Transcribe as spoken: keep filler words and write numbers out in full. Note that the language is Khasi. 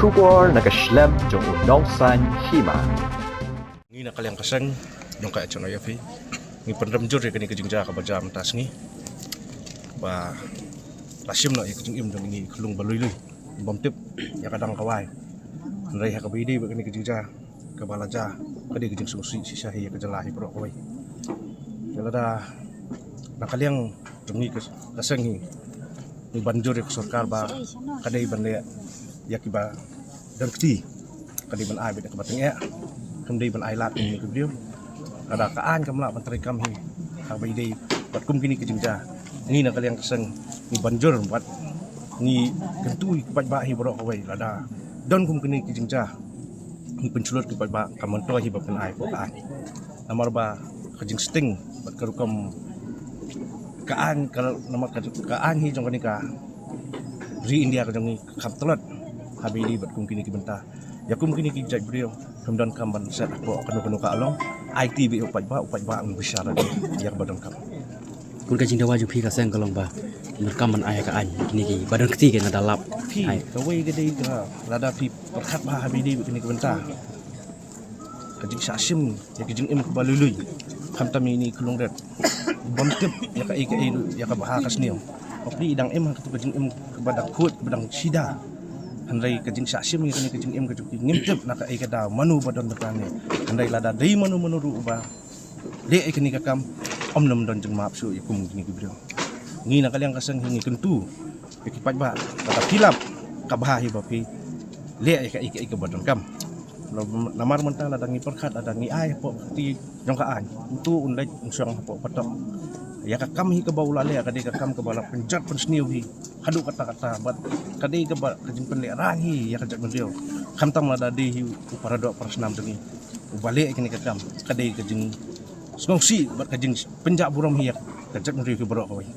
Khubor na ka shlem jong u Nongsaiñ Hima. Ngi na ka liang ka seng jong ka H N I F ngi pynrem jur ïa kane ka jingjia kaba jia mynta sngi, ba la shim noh ïa ka jingim jong ngi khyllung ba lui lui. Bym tip ïa ka dang kawei, hynrei ha kaba ïadei bad kane ka jingjia kaba la jia, ka dei ka jingsngewsih shisha hi ïa ka jylla hi baroh kawei. Ïa lada na ka liang jong ngi ka, ka seng hi, ngi ban jur ïa ka sorkar ba ka dei ban leh ïa kiba don kti, ka dei ban ai beit ïa kaba tyngeh, kam dei ban ai lad ïa ki briew. Lada ka aiñ kam lah ban trei kam hi ha kaba ïadei bad kum kine ki jingjia, ngi na ka liang ka seng ngi ban jur bad ngi kyntu ïa ki paidbah hi baroh kawei, lada don kum kine ki jingjia ngi pynshlur ki paidbah, kam myntoi hi ba pynai hapoh ka aiñ. Namar ba ka jingsting bad ka rukom ka aiñ, ka, namar ka, ka aiñ hi jong kane ka ri India ka jong ngi ka kham tlot ha kaba ïadei bad kum kine ki bynta. Ïa kum kine ki jait briew kim donkam ban set hapoh kano kano ka along. Ai kti beit ïa u paidbah, u paidbah un bishar ïa kaba donkam. Kumta ka jingdawa jong phi ka seng ka long ba donkam ban ai ka aiñ kine kiba don kti, kane da lap. Phi, kawei ka dei ka, lada phi pyrkhat bha ha kaba ïadei bad kine ki bynta, ka jingshah shim ïa ka jingim kaba lui lui, khamtam ïa ine i khyllung rit. Bym tip ïa kaei kaei ïa ka bha ka sniew. Bapli i dang im ha kato ka jingim kaba dang khuid, kaba dang shida. Hynrei ka jingshah shim ïa kane ka jingim ka jong ki, ngim tip na kaei ka daw, mano ba don bynta ne. Hynrei lada dei mano mano ruh ba leh ïa kane ka kam, ym nym don jingmap shuh ïa kum kine ki briew. Ngi na ka liang ka seng hi ngi kyntu ïa ki paidbah, lada phi lap, ka bha hi ba phi leh ïa kaei kaei kaba donkam. Namar mynta lada ngi pyrkhat, lada ngi ai hapoh ka kti jong ka aiñ, uto un leit un shong hapoh patok. Ïa ka kam hi kaba u la leh ka dei ka kam kaba la pynjot pynsniew hi haduh katta katta, bad ka dei kaba ka jingpynlehraiñ hi ïa ka jaitbynriew. Khamtam lada dei hi u paradoh parasnam jong ngi uba leh ïa kane ka kam, ka dei ka jingsngewsih bad ka jingpynjah burom hi ïa ka jaitbynriew hi baroh kawei.